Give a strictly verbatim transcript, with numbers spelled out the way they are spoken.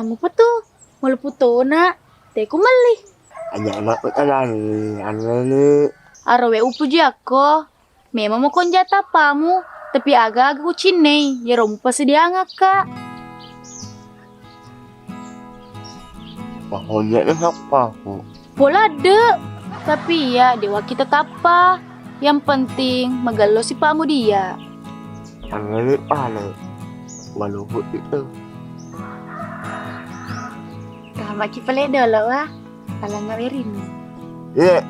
Mupa tu, malupu tona, teku melli. Aja' mak petanani, anu ni. Arowe upuji akko, memang moko nja tappamu, tapi aga-aga kucinnei, yero mupasediangakka. Pahonye' na sappaku. Pola de', tapi iya dewa kita tappa. Yang penting magello sipa'mu dia. Angele pale, waluhu itu. Tamaki pale dolo wa, alang ngawerin. Iya.